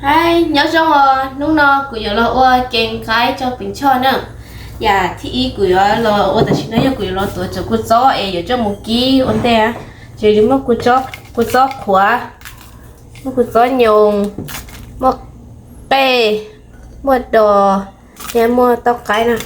Hais nyob zoo os, hnub no kuv yuav los ua kev nqaib rau Peev Choj na. Yam thib ib kuv yuav los ua tam sim no yog kuv yuav los tuav cov kua txob es yuav coj mus kib ua ntej. Ces muaj kua txob qhuav, muaj kua txob nyoos, muaj qej, muaj dos, thiab muaj tauj qaib na.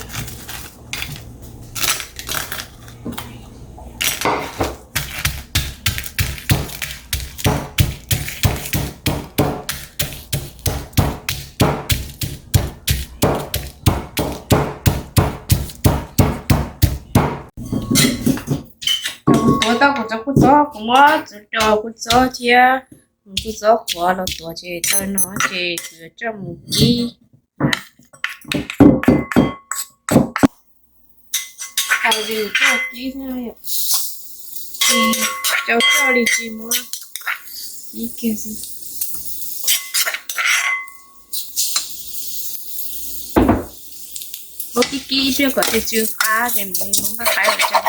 Kuv tuav tau kuv cov kua txob, kuv muab txuv rau kua txob thiab kua txob qhuav los tuav ces tau no ces kuv yuav coj mus kib. Tau li coj kib thiab, cau coj li tsis muab kib kiag xwb. Muab kib kib ib pliag kom tsw tsw qab ces mam li muab nqaij qaib los coj.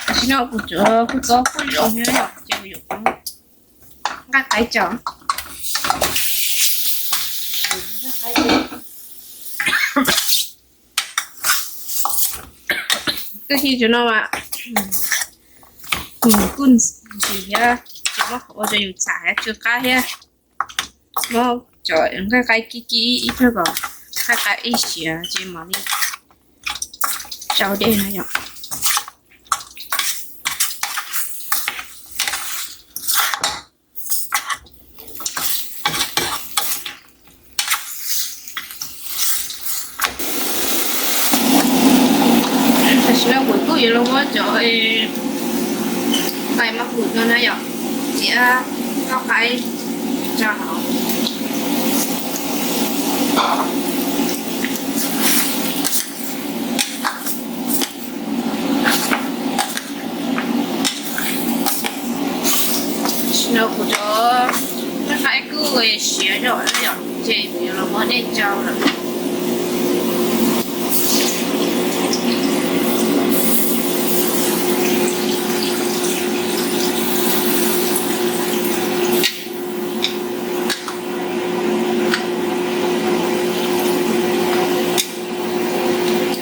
Tam sim no kuv cov kua txob kuj zoo thiab yom, ces kuv yuav poob nqaij qaib tso. Koj kib cov no mas kuj ntxim thiab, tsis muab ua rau yus txham thiab tsw qab thiab. Muab cov nqaij qaib kib kib ib pliag kom nqaij qaib ib siav ces mam li rau dej na yom. Tam sim no kuv kuj yuav los muab cov nqaij mab hum no na yom, thiab tauj qaib tso hauv. Tam sim no kuv cov nqaij qaib kuj siav zog lawm yom, ces kuv yuav los muab dej rau lawm.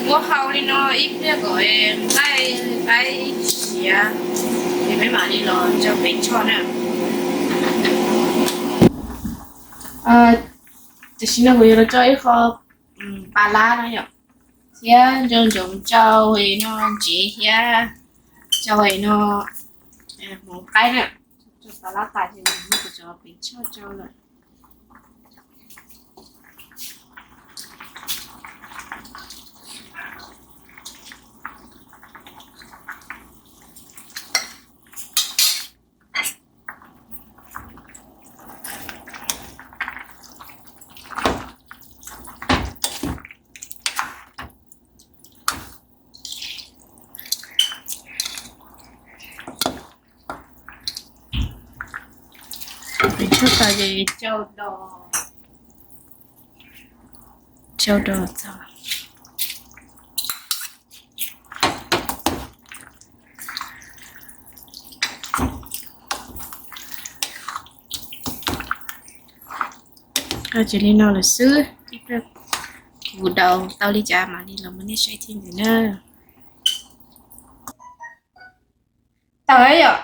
Muab hau li no ib pliag kom nqaij qaib siav, ces peb mam li los rau peb tshoj na. Tam sim no kuv yuav los tso ib qho pas lab no yom, thiab ntsoov ntsoov tsau no ntsev thiab tsau no hmoov qaib na. Tsau pas lab tas ces muab kuv cov pes tshoj tsau lawm. Pes tshoj tas ces tsau do, tsau do txog. Ces li no lawm xwb, kuv daus tau li cas mam li los muab nej saib thiab ntawd na. Tau yom,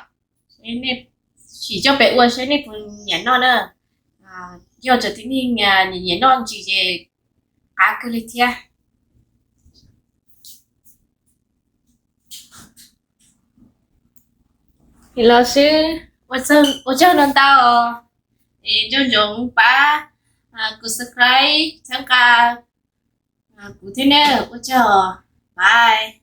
sim coj pem ua saib nej puas nyiam noj na. Yog cov tib neeg nyiam noj ntsis ces qab kawg li thiab. Los xwb, ua tsaug ntau ntau os. Es nco ntsoov pab kuv subscribe txhawb nqa kuv thiab na, ua tsaug, bye.